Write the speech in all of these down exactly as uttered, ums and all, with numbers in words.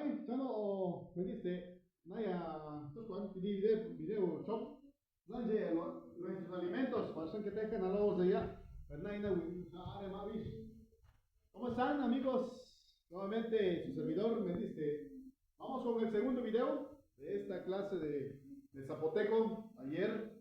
Chano o me diste naya to kuan ti video video chop. Nanje lo nuestros alimentos pasan que te kana lo ya. Pero naya na win are ma bis. ¿Cómo están, amigos? Nuevamente su servidor me diste. Vamos con el segundo video de esta clase de, de zapoteco. Ayer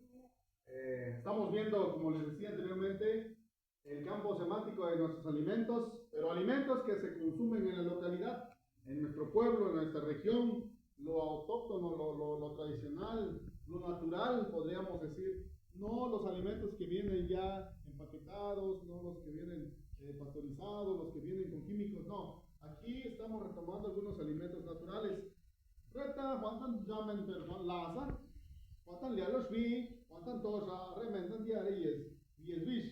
eh, estamos viendo, como les decía anteriormente, el campo semántico de nuestros alimentos, pero alimentos que se consumen en la localidad, en nuestro pueblo, en nuestra región, lo autóctono, lo, lo- lo tradicional, lo natural, podríamos decir. No los alimentos que vienen ya empaquetados, no los que vienen eh, pasteurizados, los que vienen con químicos, no. Aquí estamos retomando algunos alimentos naturales. Reta jwanꞌ ta nchamen per jwanꞌ laza, jwanꞌ ta nlya lo xbi, jwanꞌ ta nto xaꞌ re men ta ndya re yez yez bix.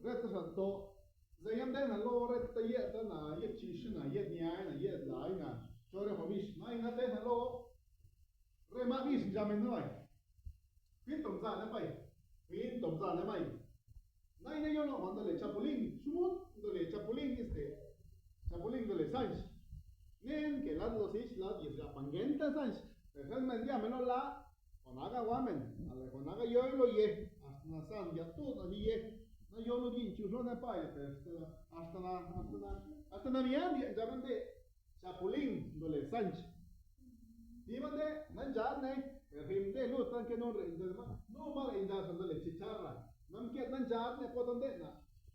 Reta xaꞌ ntoꞌ. Ze ya nde na lo reta yed ta na, yed chixi na, yed nyay na, yed lay na, cho re jwanꞌ bix, may na te na lo re maꞌ bix nchamen na bay. Jwin tomzane pay, jwin tomzane may. Nayna yolo jwanꞌ ndole chapulin, xmut ndole chapulin este, chapulin ndole sanch. Nen ke lad lo sich lad yez gapa ngenta sanch. Pero xan men ndyamen lo la, jwanꞌ naga wamen, ale jwanꞌ naga yoy lo ye, hasta na san ya tud na ye. Na yo lo yin chux lo ne pay, pero hasta na hasta na hasta na hasta na byan ya nchamen de. Chapulin ndole sanch. Tiba nde na nchad ne, per jim nde lud ta nke nun reꞌ ndole ma, no ma reꞌ nchad xa ndole chicharra. Na mked na nchad ne pota ndeꞌ na.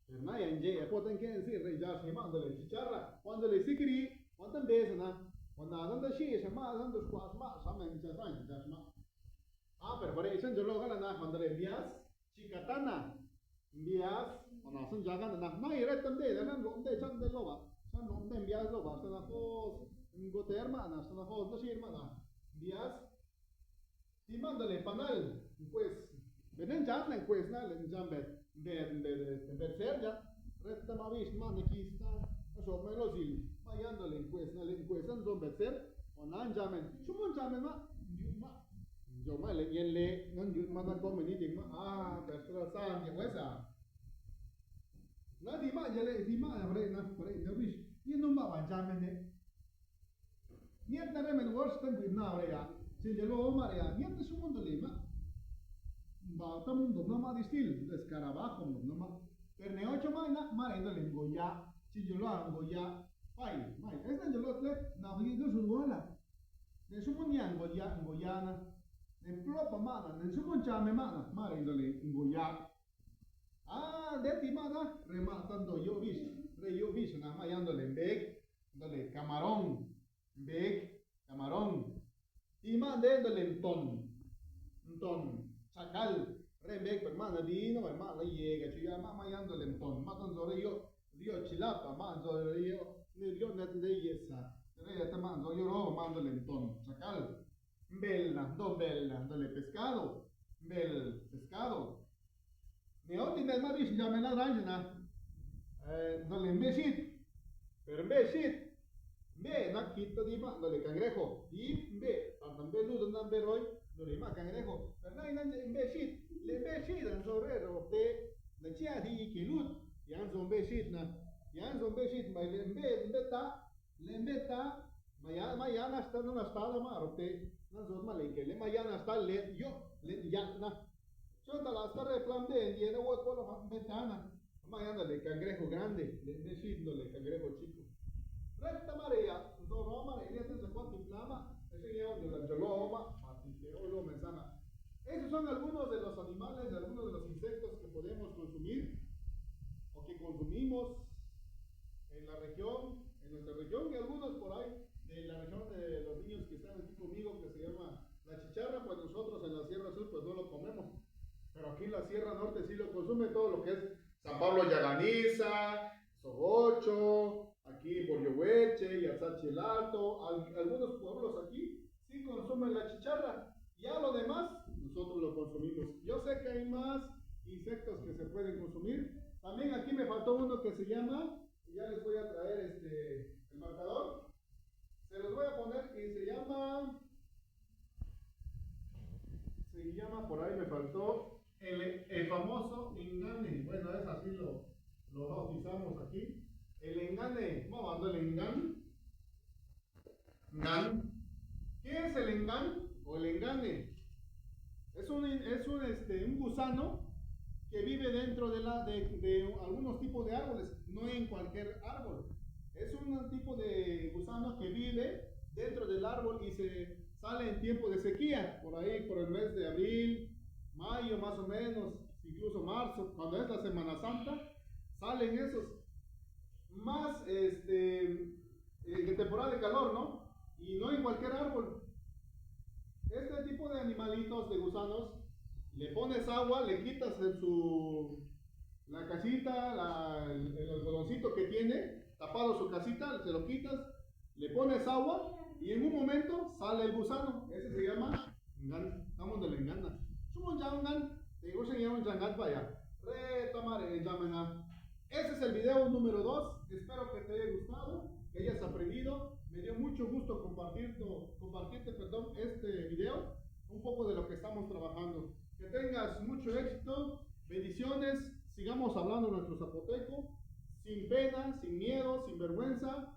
Per naya nche ya pota nke nzi reꞌ nchad xa ma ndole chicharra, jwanꞌ ndole sikri, jwanꞌ ta mbez na. Jwanꞌ na ta nda xi xa ma, ta nda xkwaꞌ xa ma, xa men nchad sanch nchad xa ma. Ah, pero jwanꞌ reꞌ xa ncholo gana na jwanꞌ ndole mbyas, chikatana, mbyas, jwanꞌ na xa nchad gana na. May reta nde na nloꞌ nde chanꞌ nde loba, xa nloꞌ nde mbyas loba, xa na jos ngoter maꞌ na, xa na jos nda xir maꞌ na. Mbyas. Ti maꞌ ndole panal, nkwes. Bene nchad na nkwes na le ncha mbed mbed mbed mbed ser ncha. Reta maꞌ bix maꞌ nakis na, naxob maꞌ lo zil, maꞌ ya ndole nkwes na le nkwes na nzo mbed ser. Jwanꞌ na ncha men, xomod ncha men maꞌ, ndyuꞌ maꞌ. Ncho maꞌ le yen le, na ndyuꞌ maꞌ na komen ni dik maꞌ, ah, pero xtra sa ndye wesa. Na di maꞌ nchale di maꞌ jwanꞌ reꞌ na jwanꞌ reꞌ ncha bix, yen no maꞌ ba ncha men ne. Nget na re men gox ta ngwid na reya, chi nchelo maꞌ reya, nget na xomod ndole maꞌ. Mba ta mud ndob na maꞌ dixtil, escarabajo ndob na maꞌ. Per neo cho maꞌ na, maꞌ reya ndole ngoya, chi nchelo ngoya. Pay, may, es na nchelo tle, na jwanꞌ yid lo xud wala. Ne xomod nya ngoya, ngoya na. Ne plopa maꞌ na, ne xomod ncha me maꞌ na, maꞌ reya ndole ngoya. Ah, nde ti maꞌ na, re maꞌ ta ndo yoꞌ bix, re yoꞌ bix na maꞌ ya ndole mbek, ndole camarón, mbek, camarón. Ti maꞌ nde ndole nton, nton, chakal. Re mbek per maꞌ na di no bay maꞌ la yega cho ya maꞌ, maꞌ ya ndole nton, maꞌ ta nzo re yoꞌ, re yoꞌ chilapa, maꞌ nzo re yoꞌ, re yoꞌ net nde yesa. Re ya ta maꞌ nzo yoꞌ roba maꞌ ndole nton, chakal. Mbel na, ndo mbel na, ndole pescado. Mbel, pescado. Ne oti nde maꞌ bix ncha men la rancha na, eh, ndole mbe xit. Pero mbe xit, mbe nak kit ta di maꞌ ndole cangrejo. Dib mbe, tanta mbe lud na mbe roy, ndole maꞌ cangrejo. Pero naya na nche mbe xit, le mbe xit nzo re ro te, na chia thi yike lud, ya nzo mbe xit na. Ya nzo mbe xit mbay le mbe, mbe ta, le mbe ta, maya, maya naxta, na naxta la maꞌ ro te, na nzo maꞌ le ke, le maya naxta le yo, le ya na. Chonta la sta re plan de, ye na wot polo mbe ta na. Maꞌ ya ndole cangrejo grande, le nde xit ndole cangrejo chico. Reta maꞌ reya nzo ro maꞌ reya nze kwat ti plama, ese yeo nde la ncholo maꞌ, ma ti ke olo mensana. Esos son algunos de los animales, de algunos de los insectos que podemos consumir o que consumimos en la región, en nuestra región y algunos por ahí de la región de los niños que están aquí conmigo, que se llama la chicharra, pues nosotros en la Sierra Sur pues no lo comemos. Pero aquí en la Sierra Norte sí lo consume todo lo que es San Pablo Yaganiza, Sogocho, aquí por Yohueche, Yazachi el Alto, al- algunos pueblos aquí sí consumen la chicharra. Ya lo demás, nosotros lo consumimos. Yo sé que hay más insectos que se pueden consumir. También aquí me faltó uno que se llama, ya les voy a traer este el marcador. Se los voy a poner y se llama, se llama, por ahí me faltó, el, el famoso engane. Bueno, es así lo, lo bautizamos aquí. El engane, vamos a el engane. Engan. ¿Qué es el engan o el engane? Es un, es un, este, un gusano que vive dentro de, la, de, de algunos tipos de árboles, no en cualquier árbol. Es un tipo de gusano que vive dentro del árbol y se sale en tiempo de sequía, por ahí por el mes de abril, mayo más o menos, incluso marzo, cuando es la Semana Santa, salen esos. Más este, eh, en temporada de calor, ¿no? Y no en cualquier árbol. Este tipo de animalitos, de gusanos, le pones agua, le quitas el, su, la casita, la, el, el algodoncito que tiene, tapado su casita, se lo quitas, le pones agua y en un momento sale el gusano. Ese se llama engan, estamos de la engana. Sumo ya engan, te digo, se llama engan, vaya. Re tamare, ya mena. Ese es el video número dos. Espero que te haya gustado, que hayas aprendido. Me dio mucho gusto compartir tu- compartirte, perdón, este video, un poco de lo que estamos trabajando. Que tengas mucho éxito, bendiciones, sigamos hablando nuestro zapoteco, sin pena, sin miedo, sin vergüenza,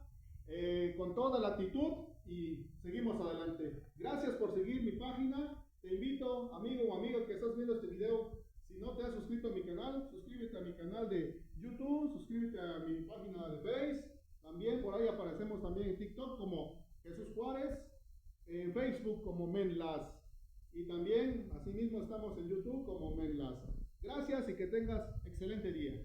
eh, con toda la actitud y seguimos adelante. Gracias por seguir mi página. Te invito, amigo o amiga que estás viendo este video, si no te has suscrito a mi canal, suscríbete a mi canal de YouTube, suscríbete a mi página de Face. También por ahí aparecemos también en TikTok como Jesús Juárez, en Facebook como Menlas. Y también, asimismo, estamos en YouTube como Menlas. Gracias y que tengas excelente día.